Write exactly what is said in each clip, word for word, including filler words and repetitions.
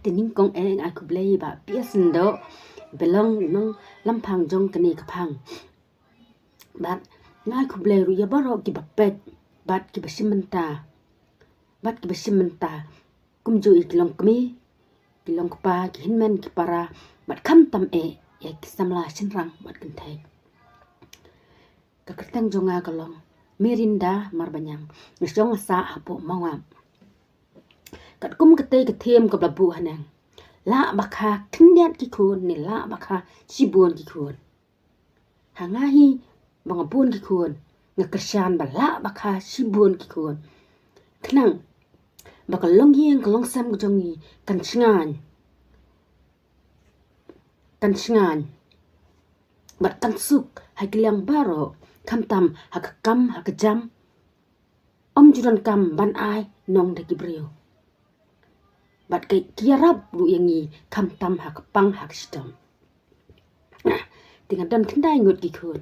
Te nyngkong eh nga ai khublei ïa i Bah P S Syndo, ba long nonglampang jong kane ka phang. Bad nga ai khublei ruh ïa baroh kiba peit bad kiba shim bynta, bad kiba shim bynta kumjuh ïa ki longkmie, ki longkpa, ki hynmen ki para, bad khamtam eh ïa ki samla shynrang bad kynthei. Ka kyrteng jong nga ka long Mirinda Marbaniang, nga shong nga sah hapoh Mawngap. Katkum katei ka theme kaba la buh haneng, lah ba kha khyndiat ki khun ne lah ba kha shibun ki khun. Ha nga hi ba nga bun ki khun, nga kyrshan ba lah ba kha shibun ki khun. Khnang ba ka longïing ka longsem ka jong ngi kan shngaiñ, kan shngaiñ bad kan suk ha ki liang baroh, khamtam ha ka kam ha ka jam. Ym ju donkam ban ai nong da ki briew. Bad ki ïarap ruh ïa ngi khamtam ha ka pang ha ka shitom. Te nga don khyndai ngut ki khun.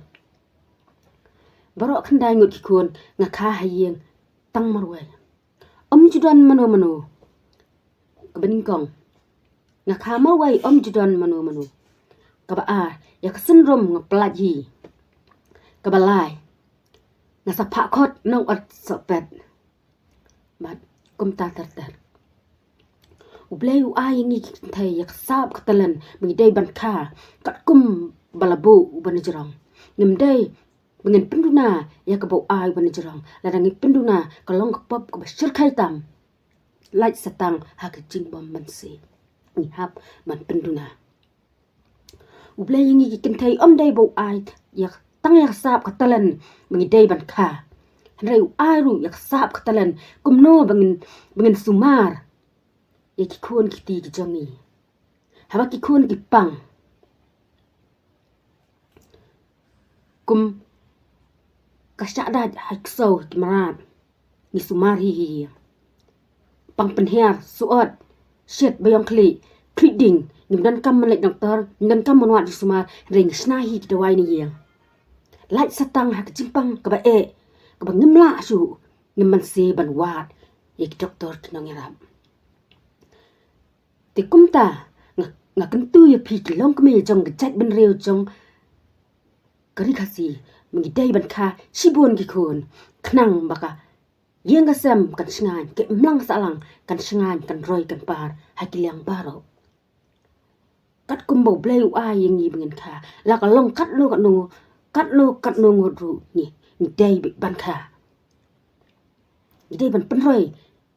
Baroh khyndai ngut ki khun nga kha ha ïing tang marwei. Ym ju don mano mano. Kaba nyngkong, nga kha marwei, ym ju don mano mano. Kaba ar, ïa ka syndrome nga pyllait hi. Kaba lai, nga sa phah khot nongïaid sohpet. Bad kumta ter ter. U Blei u ai ïa ngi ki kynthei ïa ka sap ka talent ba ngi dei ban kha katkum ba la buh u ba na jrong. Ngim dei ba ngin pynduna ïa kaba u ai u ba na jrong, lada ngi pynduna ka long ka pop kaba shyrkhei tam. Lait sa tang ha ka jingbym mynsiem ngi hap ban pynduna. U Blei ïa ngi ki kynthei ym dei ba u ai ïa tang ïa ka sap ka talent ba ngi dei ban kha, hynrei u ai ruh ïa ka sap ka talent kumno ba ngin, ba ngin sumar ïa ki khun ki kti ki jong ngi. Haba ki khun ki pang kum ka shah dait ha ki ksew ki mrad, ngi sumar hi hi. Pang pynhiar, suot, shit, ba ïong khlieh, khlieh ding. Ngim donkam ban leit doktor, ngim donkam ban wad jingsumar, hynrei ngi shna hi ki dawai na ïing. Lait sa tang ha ka jingpang kaba eh, kaba ngim lah shuh, ngim mynsiem ban wad ïa ki doktor ki nongïarap. Te kumta nga, nga kyntu ïa phi ki longkmie jong ka jaitbynriew jong ka Ri Khasi, ba ngi dei ban kha shibun ki khun, khnang ba ka ïing ka sem kan shngaiñ, ka imlang sahlang kan shngaiñ, kan roi kan par ha ki liang baroh. Katkum ba U Blei u ai ïa ngi ba ngin kha, la ka long katno katno, katno katno ngut ruh ngi, ngi dei ban kha. Ngi dei ban pynroi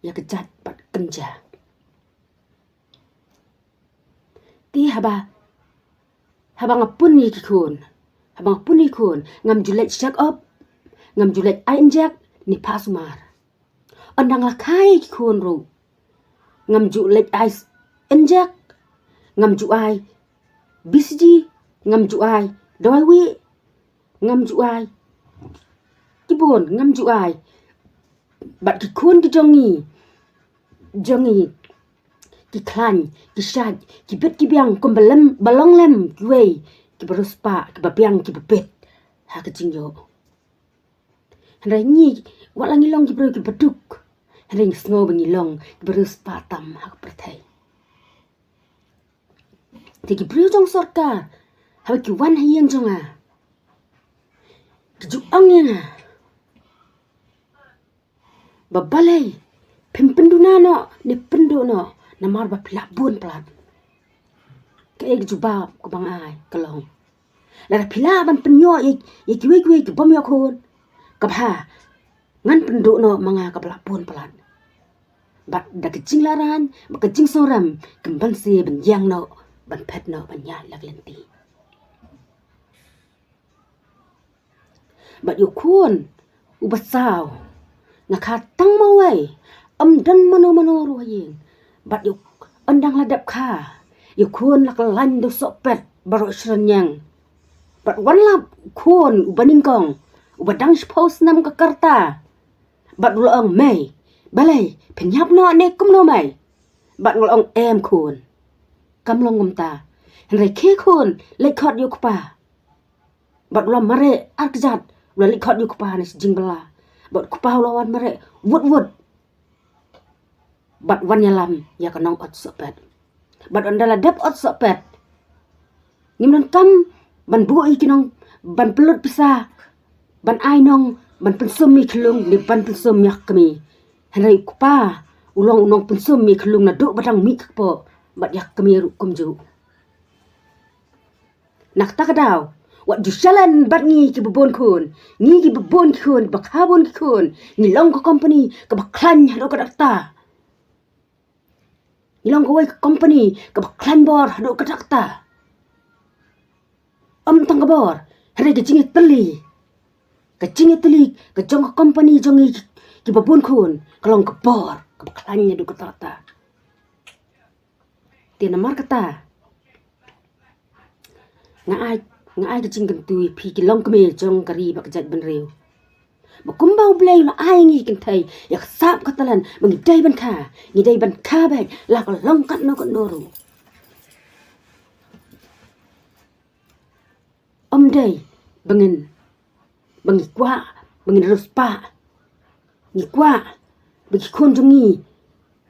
ïa ka jait bad kynja. Te haba, haba nga pun ïa ki khun, haba nga pun ïa ki khun, ngam ju leit check up, ngam ju leit ai injek ne phah sumar. Ynda nga la kha ïa ki khun ruh, ngam ju leit ai s-, injek, ngam ju ai B C G, ngam ju ai dawai wieh, ngam ju ai ki bun, ngam ju ai. Bad ki khun ki jong ngi, jong ngi, ki khlaiñ, ki shait, ki bit ki biang kum ba lem, ba long lem kiwei kiba riewspah, kiba biang, kiba bit ha ka jingïoh. Hynrei ngi, wat la ngi long ki briew kiba duk, hynrei ngi sngew ba ngi long ki briew spah tam ha ka pyrthei. Te ki briew jong sorkar, haba ki wan ha ïing jong nga, ki ju ong ïa nga ba balei phim pynduna noh ne pynduh noh, namar ba phi lah bun palat. Kaei ka jubab kaba nga ai ka long, lada phi lah ban pynïoh ïa, ïa kiwei kiwei ki bym ïoh khun, ka bha, ngan pynduh noh ma nga kaba lah bun palat. Bad da ka jinglahraiñ bad ka jingsngewrem, kim banse ban ïeng noh, ban phet noh, ban ïaid la ka lynti. Bad ïa u khun uba saw nga kha tang marwei, ym don mano mano ruh ha ïing. Bad ïa u, ynda nga la dep kha, ïa u khun la kylla da u sohpet baroh shi rynïeng. Bad wan lap u khun uba nyngkong, uba dang shiphew snem ka rta. Bad u la ong, mei, balei, phin ïap noh ne kumno mei? Bad nga la ong, em khun, kam long kumta. Hynrei khie khun, leit khot ïa u kpa. Bad u la mareh ar kjat, u la leit khot ïa u kpa na shi jingbylla. Bad u kpa u la wan mareh wut wut. Bad wan ïalam ïa ka nongïaid sohpet. Bad ynda la dep ot sohpet, ngim donkam ban buh ïa ki nong, ban pynlut pisa, ban ai nong, ban pynsum ïa ki khyllung ne ban pynsum ïa ka kmie. Hynrei u kpa u long u nongpynsum ïa ki khyllung naduh ba dang mih ka kpoh, bad ïa ka kmie ruh kumjuh. Na kata ka daw, wat ju challenge bad ngi kiba bun khun, ngi kiba bun ki khun, ba kha bun ki khun, ngi long ka company kaba khlaiñ haduh katta katta. Ngi long kawei ka company kaba khlaiñ bor haduh katta katta. Ym tang ka bor, hynrei ka jingïatylli, ka jingïatylli ka jong ka company jong ngi kiba bun khun ka long ka bor kaba khlaiñ haduh katta katta. Te namar kata, nga ai, nga ai ka jingkyntu ïa phi ki longkmie jong ka ri bad ka jaitbynriew, ba kumba U Blei u la ai ngi kynthei ïa ka sap ka talent ba ngi dei ban kha, ngi dei ban kha beit la ka long katno katno ruh. Ym dei ba ngin, ba ngi kwah ba ngin riewspah. Ngi kwah ba ki khun jong ngi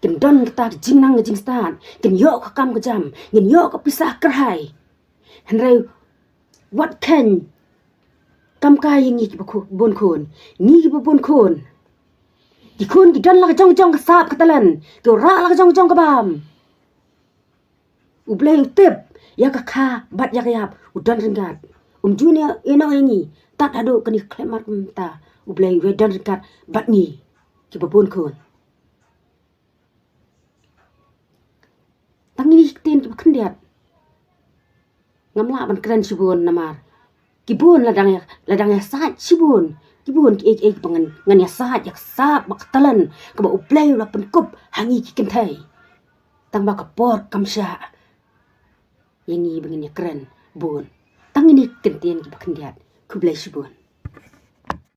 kin don kata ka jingnang ka jingstad, kin ïoh ka kam ka jam, kin ïoh ka pisa kyrhai. Hynrei wat kheiñ kam kai ïa ngi kiba bun khun. Ngi kiba bun khun, ki khun ki don la ka jong jong ka sap ka talent, ki rah la ka jong jong ka bam. U Blei u tip ïa ka kha bad ïa ka ïap, u don ryngkat. Um ju ïehnoh ïa ngi tad haduh kane ka khyllipmat mynta. U Blei u don ryngkat bad ngi kiba bun khun. Tang kine ki ktien kiba khyndiat ngam lah ban kren shibun namar ki bun la dang ïa, la dang ïasaid shibun, ki bun kiei kiei kiba ngan, ngan ïasaid ïa ka sap bad ka talent kaba U Blei u la pynkup ha ngi ki kynthei. Tangba ka por kam shah ïa ngi ba ngin ïakren bun. Tang kine ki ktien kiba khyndiat. Khublei shibun.